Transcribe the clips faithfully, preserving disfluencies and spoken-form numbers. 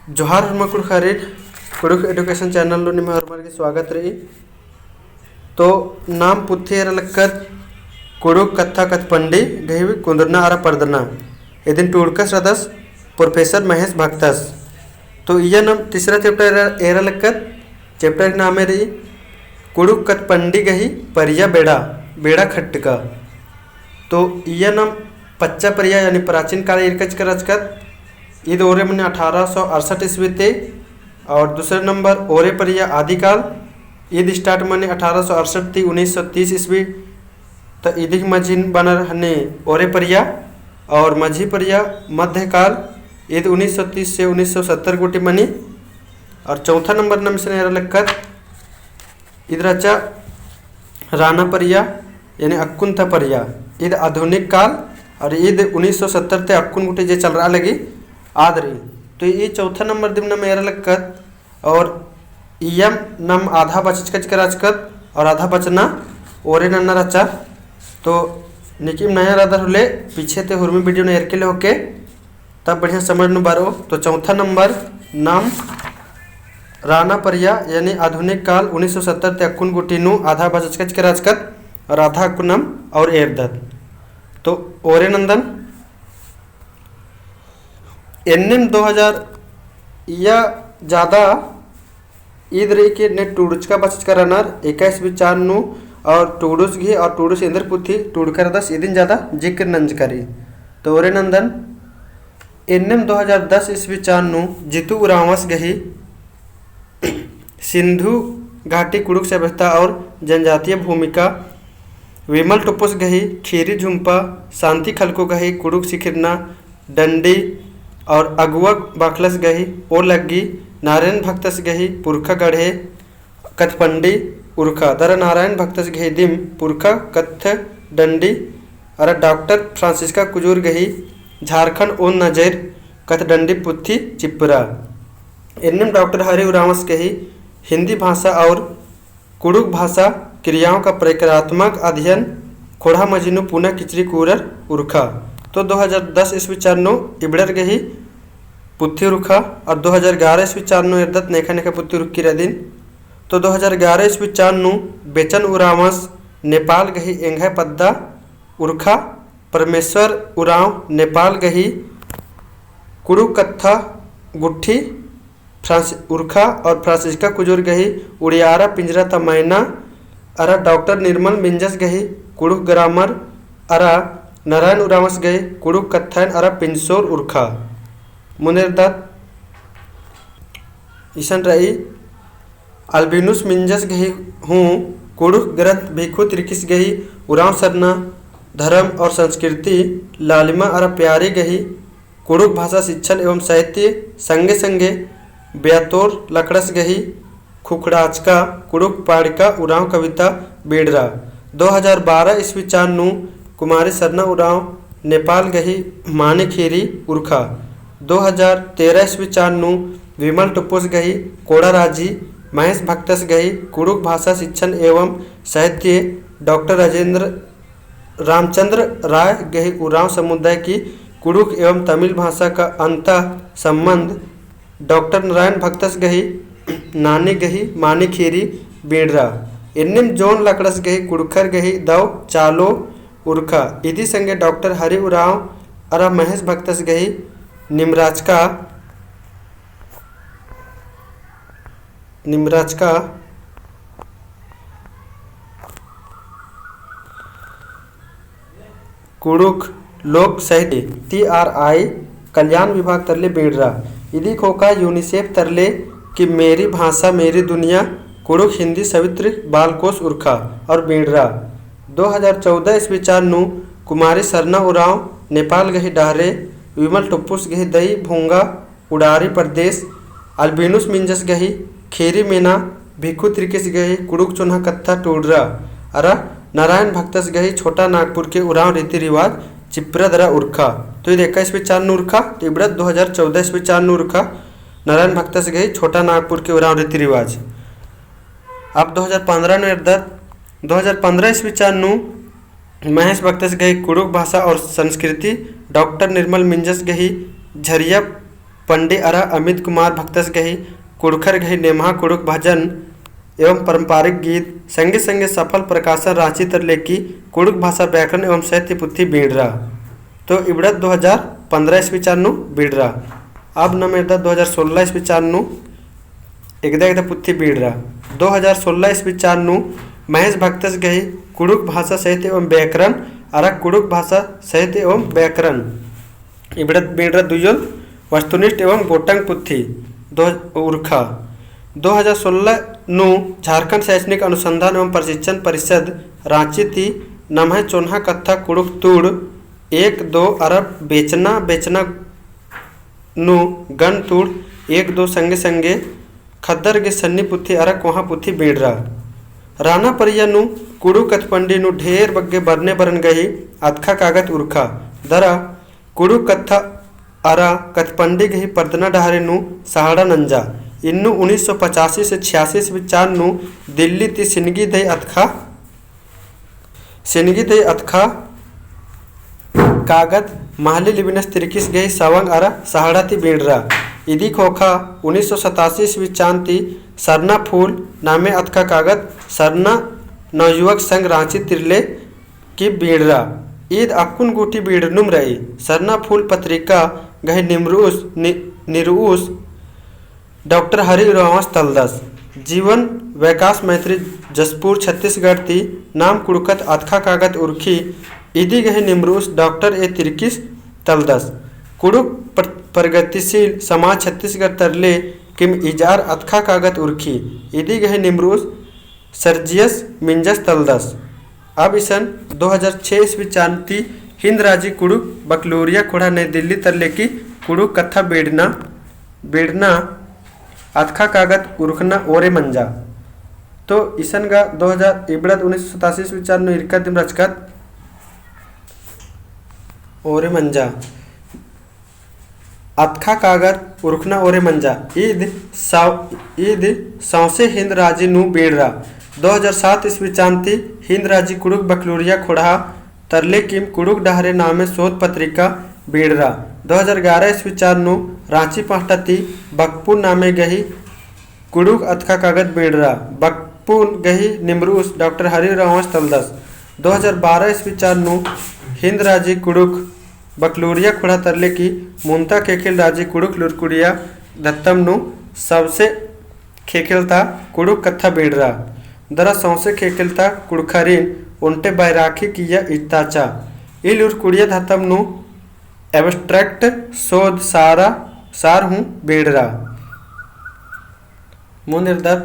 जोहार होरमा कुँड़ुख़ारिन, कुँड़ुख़ education channel नू निम्है होरमर गे स्वागत रई। तो नाम पुथी एरा लक्कत कुँड़ुख़ कत्था कत्थपंडी गही कुन्दुरना अरा परदना। इदिन टूड़कस रअदस Professor महेश भक्तस। तो इय्या नाम तीसरा chapter एरा, एरा लक्कत, chapter नामे रई कुँड़ुख़ कत्थपंडी गही परिया बेड़ा, बेड़ा खट्टका। तो इय्या नाम पच्चा परिया यानी प्राचीन काल ईरकच कराचकत। ईद ओरे मनी अठारह सौ अड़सठ ईस्वी ती, और दूसरा नंबर ओरे परिया आदिकाल, ईद start मनी अठारह सौ अड़सठ ती उन्नीस सौ तीस ईस्वी। तो इदिक मझिन बनर हने ओरे परिया, और मझी परिया मध्यकाल, ईद उन्नीस सौ तीस से उन्नीस सौ सत्तर गूटी मनी। और चौथा नंबर नाम इसन एरा लक्कत, ईद रहचा राना परिया, यानी अक्कुन ता परिया। ईद आधुनिक काल, और ईद उन्नीस सौ सत्तर ती अक्कुन गूटी जे चलरआ लगी आद रई। तो ई चौथा नंबर दिम नाम एरा लक्कत, और इय्यम नाम आधा बचचकच कराचकत, और आधा बचना ओरे नन्ना रहचा। तो नीकिम नया रअदर होले पीछे ती हुरमी video नू एरके लेहो के तब बढ़िया समझ नू बरओ। तो चौथा नंबर नाम राना परिया, यानी आधुनिक काल उन्नीस सौ सत्तर ती अक्कुन गूटी नू आधा बचचकच कराचकत और आधा अक्कुन नाम और एरदत। तो ओरे नंदन एन्नेम दो हजार इय्या ज्यादा ईद रई कि ने टूड़चका बचचका रअनर, एका ईस्वी चान नू और टूड़ुस गही और टूड़ुस एन्देर पुथी टूड़का रअदस, इदिन ज्यादा जिक्र नंजका रई। तो ओरे नंदन एन्नेम दो हजार दस ईस्वी चान नू जीतू उराँवस गही सिंधु घाटी कुँड़ुख़ सभ्यता और जनजातीय भूमिका, विमल टुप्पुस गही खीरी झुम्पा, शांति खलको गही कुँड़ुख़ सिखिरना डंडी और अगुवा बाखलस गही ओ लग्गी, नारायण भक्तस गही पुरखा गढ़े कत्थपंडी उरखा, दरा नारायण भक्तस गही दिम पुरखा कत्थ डंडी, अरा डॉक्टर फ्रांसिस्का कुजूर गही झारखंड ओन नजर कत्थ डंडी पुथी चिप्परा। एन्नेम डॉक्टर हरि उराँवस गही हिंदी भाषा और कुँड़ुख़ भाषा क्रियाओं का प्रक्रियात्मक अध्ययन खोंड़हा मझी नू पुना किचरी कुरर उरखा। तो दो हजार दस ईस्वी चान नू इबड़र गही पुथी उरखा और दो हजार ग्यारह ईस्वी चान नू एरदत नेखा नेखा पुथी उरखकी रअदिन। तो दो हजार ग्यारह ईस्वी चान नू बेचन उराँवस नेपाल गही एंग्है पद्दा उरखा, परमेश्वर उराँव नेपाल गही कुँड़ुख़ कत्था गुट्ठी फ्रांस-, उरखा और फ्रांसिस्का कुजूर गही उड़ियारा पिंजरा ता मैना, अरा डॉक्टर निर्मल मिंजस गही कुँड़ुख़ grammar, अरा नारायण उराँवस गही कुँड़ुख़ कत्थायन अरा पिंजसोर उरखा। मुन्नेरदत इसन रई। अल्बिनुस मिंजस गही हूँ कुँड़ुख़ ग्रंथ भिखु तिरकिस गही उराँव सरना धरम और संस्कृति, लालिमा अरा प्यारी गही कुँड़ुख़ भाषा शिक्षण एवं साहित्य, संगे संगे ब्यातोर लकड़स गही खुखड़ाचका कुँड़ुख़ पाड़िका उराँव कविता बिड़रा। दो हजार बारह ईस्वी चान नू कुमारी सरना उराँव नेपाल गही माने खीरी उरखा। दो हजार तेरह ईस्वी चान नू विमल टुप्पुस गही कोड़ा राजी, महेश भक्तस गही कुँड़ुख़ भाषा शिक्षण एवं साहित्य, डॉक्टर राजेंद्र रामचंद्र राय गही उराँव समुदाय की कुँड़ुख़ एवं तमिल भाषा का अंतः संबंध, डॉक्टर नारायण भक्तस गही नानी गही माने खीरी बिड़रा। एन्नेम जोन लकड़स गही कुँड़ुख़र गही दव चालो उरखा। इदी संगे डॉक्टर हरि उराँव अरा महेश भक्तस गही निमराचका, निमराचका कुँड़ुख़ लोक साहित्य, टीआरआई, कल्याण विभाग तरले बिड़रा। इदी ख़ोख़ा यूनिसेफ तरले कि मेरी भाषा मेरी दुनिया कुँड़ुख़ हिंदी सवित्र बालकोष उरखा और बिड़रा। दो हजार चौदह ईस्वी चान नू कुमारी सरना उराँव नेपाल गही डहरे विमल टुप्पुस गही दई भोंगा उड़ारी प्रदेश, अल्बिनुस मिंजस गही खीरी मेना, भिखु तिरकिस गही कुँड़ुख़ चोन्हा कत्था टूड़रा, अरा नारायण भक्तस गही छोटा नागपुर के उराँव रीति रिवाज चिप्रा दरा उरखा। तो इद एका ईस्वी चान नू उरखा, तो इबड़ा दो हजार चौदह ईस्वी चान नू उरखा, नारायण भक्तस गही छोटा नागपुर के उराँव रीति रिवाज। अब दो हजार पन्द्रह नू एरदत, दो हजार पन्द्रह ईस्वी चान नू महेश भक्तस गही कुँड़ुख़ भाषा और संस्कृति, डॉक्टर निर्मल मिंजस गही झरिया कतपंडी अरा अमित कुमार भक्तस गही कुँड़ुख़र गही नेम्हा कुँड़ुख़ भजन एवं पारंपरिक गीत, संगे संगे सफल प्रकाशन राँची तरले की कुँड़ुख़ भाषा व्याकरण एवं साहित्य पुथी बीड़रा। तो इबड़त दो हजार पन्द्रह ईस्वी चान नू बीड़रा। अब नम एरदत दो हजार सोलह ईस्वी चान नू एकदा एकदा पुथी बीड़रा। दो हजार सोलह ईस्वी चान नू महेश भक्तस गही कुँड़ुख़ भाषा साहित्य एवं व्याकरण अरा कुँड़ुख़ भाषा साहित्य एवं व्याकरण इबड़त बीड़रा दुइयोन वस्तुनिष्ठ एवं गोटंग पुथी दो उरखा। दो हजार सोलह नू झारखंड शैक्षणिक अनुसंधान एवं प्रशिक्षण परिषद राँची ती नम्है चोन्हा कत्था कुँड़ुख़ तुड़ एक दो अरा बेचना बेचना नू गण तुड़ एक दो संगे संगे ख़द्दर गे सन्नी पुथी अरा कोहाँ पुथी बीड़रा। राना परिया नू कुँड़ुख़ कतपंडी नू ढेर बग्गे बरने बरन गही अतख़ा कागद उरखा। दरा कुँड़ुख़ कत्था अरा कतपंडी गही परदना डहरे नू सहाड़ा नंजा। इन्नु उन्नीस सौ पचासी से छियासी ईस्वी चान नू दिल्ली ती सिनगी दई अतख़ा सिनगी दई अतख़ा कागद महली लिबिनस तिरकिस गही सवंग अरा सहाड़ा ती बीड़रा। इदी ख़ोख़ा उन्नीस सौ सतासी ईस्वी चान ती सरना फूल नामे अतख़ा कागद सरना नवयुवक संघ राँची तिरले की बीड़रा। ईद अक्कुन गूटी बीड़नुम रई। सरना फूल पत्रिका गही निमरुस नि-, निरुस डॉक्टर हरि उराँवस तलदस। जीवन विकास मैत्री जशपुर छत्तीसगढ़ ती नाम कुँड़ुख़त अतख़ा कागद उरखी। इदी गही निमरुस डॉक्टर ए तिरकिस तलदस। कुँड़ुख़ प्र-, प्रगतिशील समाज छत्तीसगढ़ तरले किम इजार अतख़ा कागद उरखी। इदी गही निमरुस सर्जियस मिंजस तलदस। अब इसन दो हजार छह ईस्वी चान ती हिंद राजी कुँड़ुख़ बकलोरिया ख़ोंड़हा नई दिल्ली तरले की कुँड़ुख़ कत्था बेड़ना, बेड़ना अतख़ा कागद उरखना ओरे मंजा। तो इसन गा दो हजार इबड़त उन्नीस सौ सतासी ईस्वी चान नू इरका दिम रचकत ओरे मंजा। अतख़ा कागद उरखना ओरे मंजा। ईद सौ-, ईद सौंसे हिंद राजी नू बीड़रा। दो हजार सात ईस्वी चान ती हिंद राजी कुँड़ुख़ बकलोरिया ख़ोंड़हा तरले किम कुँड़ुख़ डहरे नामे शोध पत्रिका बीड़रा। दो हजार ग्यारह ईस्वी चान नू राँची पहटा ती बकपुन नामे गही कुँड़ुख़ अतख़ा कागद बीड़रा। बकपुन गही निमरुस डॉक्टर हरि उराँवस तलदस। दो हजार बारह ईस्वी चान नू हिंद राजी कुँड़ुख़ बकलोरिया ख़ोंड़हा तरले की मुन्ता ख़ेख़ेल राजी कुँड़ुख़ लूरकुड़िया धत्तम नू सौंसे ख़ेख़ेल ता कुँड़ुख़ कत्था बीड़रा। दरा सौंसे ख़ेख़ेल ता कुँड़ुख़रिन ओन्टे बैराखी किया इजताचा। ई लूरकुड़िया धत्तम नू abstract शोध सारा, सार हूँ बीड़रा। मुन्द एरदत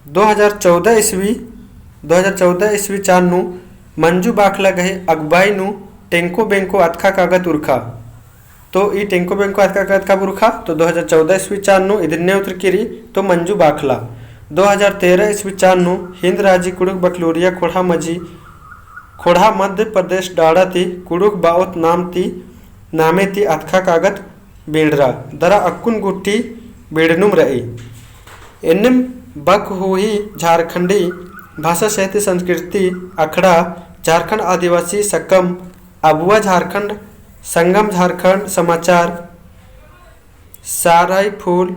दो हजार चौदह ईस्वी, दो हजार चौदह ईस्वी चान नू मंजू बाखला गही अगुवाई नू टेंको बेंको अतख़ा कागद उरखा। तो ई टेंको बेंको अतख़ा कागद कब उरखा? तो दो हजार चौदह ईस्वी चान नू इदिन ने उतरकी रई, तो मंजू बाखला। दो हजार तेरह ईस्वी चान नू हिंद राजी कुँड़ुख़ बकलोरिया ख़ोंड़हा मझी, ख़ोंड़हा मध्य प्रदेश डाड़ा ती कुँड़ुख़ बाओत नाम ती, नामे ती अतख़ा कागद बीड़रा। दरा अक्कुन गुट्ठी बीड़नुम रई। एन्नेम बक हूँ ही झारखंडी भाषा साहित्य संस्कृति अखड़ा, झारखंड आदिवासी सकम, अबुआ झारखंड, संगम झारखंड समाचार, साराई फूल,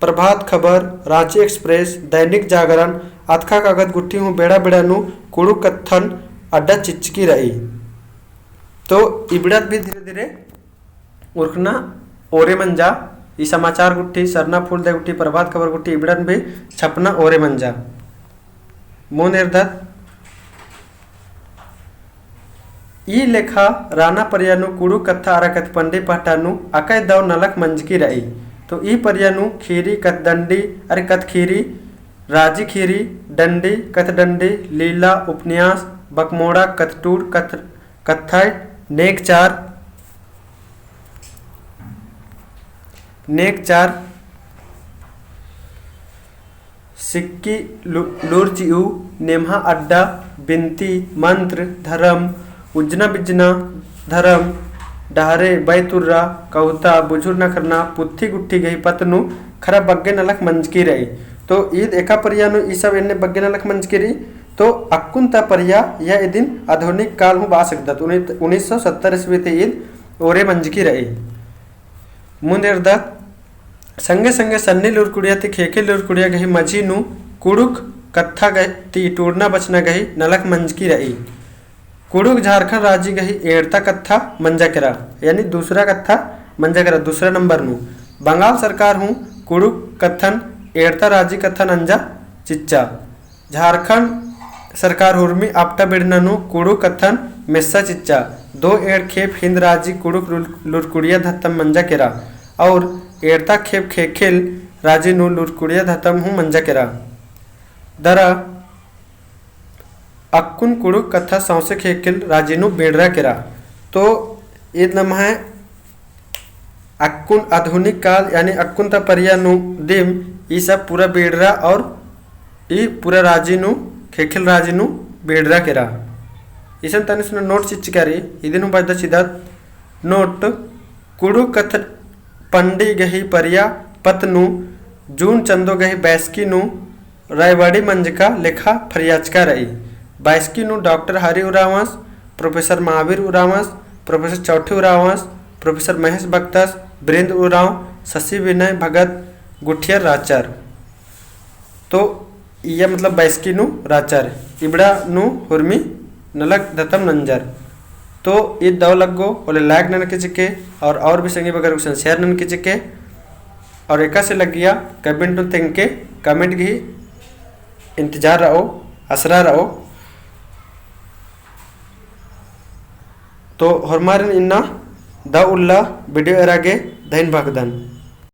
प्रभात खबर, रांची एक्सप्रेस, दैनिक जागरण, अतख़ा कागद गुट्ठी हूँ बेड़ा बेड़ा नू कुँड़ुख़ कत्थन अड्डा चिच्चकी रई। तो इबड़त भी धीरे धीरे उरखना ओरे मंजा, ई समाचार गुट्ठी, सरना फूल दे गुट्ठी, प्रभात खबर गुट्ठी, इबड़न भी छपना ओरे मंजा। मुन्द एरदत ई लेखा राना परिया नू कुँड़ुख़ कत्था अरा कत्थपंडी पहटा नू अकय दव नलख मंजकी रई। तो ई परिया नू खीरी, कत्थदंडी, अरे कत्थखीरी, राजी खीरी, डंडी, कत्थडंडी, लीला, उपन्यास, बकमोड़ा, कत्थटूड़, कत्थ कत्थय, नेगचार, नेगचार, सिक्की लु-, लूरचिऊ, नेम्हा अड्डा, बिनती, मंत्र, धरम, उज्जना बिज्जना, धरम, डहरे, बैतुर्रा, कविता, बुझुर नखरना, पुत्थी गुट्ठी गही पत्त नू खरा बग्गे नलख मंजकी रई। तो ईद एका परिया नू ई सब एन्ने बग्गे नलख मंजकी रई। तो अक्कुन ता परिया या इदिन आधुनिक काल हूँ बआ सकदत। उन्नीस सौ सत्तर ईस्वी ती ईद ओरे मंजकी रई। मुन्द एरदत, संगे संगे सन्नी लूरकुड़िया ती ख़ेख़ेल लूरकुड़िया गही मझी नू कुँड़ुख़ कत्था गही ती टूड़ना बचना गही नलख मंजकी रई। कुँड़ुख़ झारखंड राजी गही एड़ता कत्था मंजा केरा, यानी दूसरा कत्था मंजा केरा, दूसरा नंबर नू। बंगाल सरकार हूँ कुँड़ुख़ कत्थन एड़ता राजी कत्था नंजा चिच्चा। झारखंड सरकार हुर्मी आपटा बेड़ना नू कुँड़ुख़ कत्थन मेस्सा चिच्चा। दो एंड़ खेप हिन्द राजी कुँड़ुख़ लूर-, लूरकुड़िया धतम मंजा केरा और एड़ता खेप ख़ेख़ेल राजी नू लूरकुड़िया धतम हूँ मंजा केरा। दरा अक्कुन कुँड़ुख़ कत्था सौंसे ख़ेख़ेल राजी नू बेड़रा केरा। तो ईद नम्है अक्कुन आधुनिक काल यानी अक्कुन ता परिया नू दिम ई सब पूरा बेड़रा और ई पूरा राजी नू, ख़ेख़ेल राजी नू बेड़रा केरा। इसन तनिस नू नोट चिच्चका रई, इदिन हूँ बअदत चिदत नोट। कुँड़ुख़ कत्थ पंडी गही परिया पत्त नू जून चंदो गही बैसकी नू रायवाड़ी मंजका लेखा फरियाचका रई। बैसकी नू डॉक्टर हरि उराँवस, प्रोफेसर महावीर उराँवस, प्रोफेसर चौठी उराँवस, प्रोफेसर महेश बक्तस, बिरेंद्र उराँव, शशि विनय भगत गुठियर राचर। तो इया मतलब बैसकी नू राचर, इबड़ा नू हुर्मी नलख धतम नंजर। तो ईद दव लग्गो होले like ननके चिके और, और भी संगी बगर गुसन share ननके चिके। और एकासे लग्गिया comment नू तेंगके, comment गही इंतजार रओ, असरा रओ। तो होरमारिन इन्ना दव उल्ला video एरा गे धइन भगदन।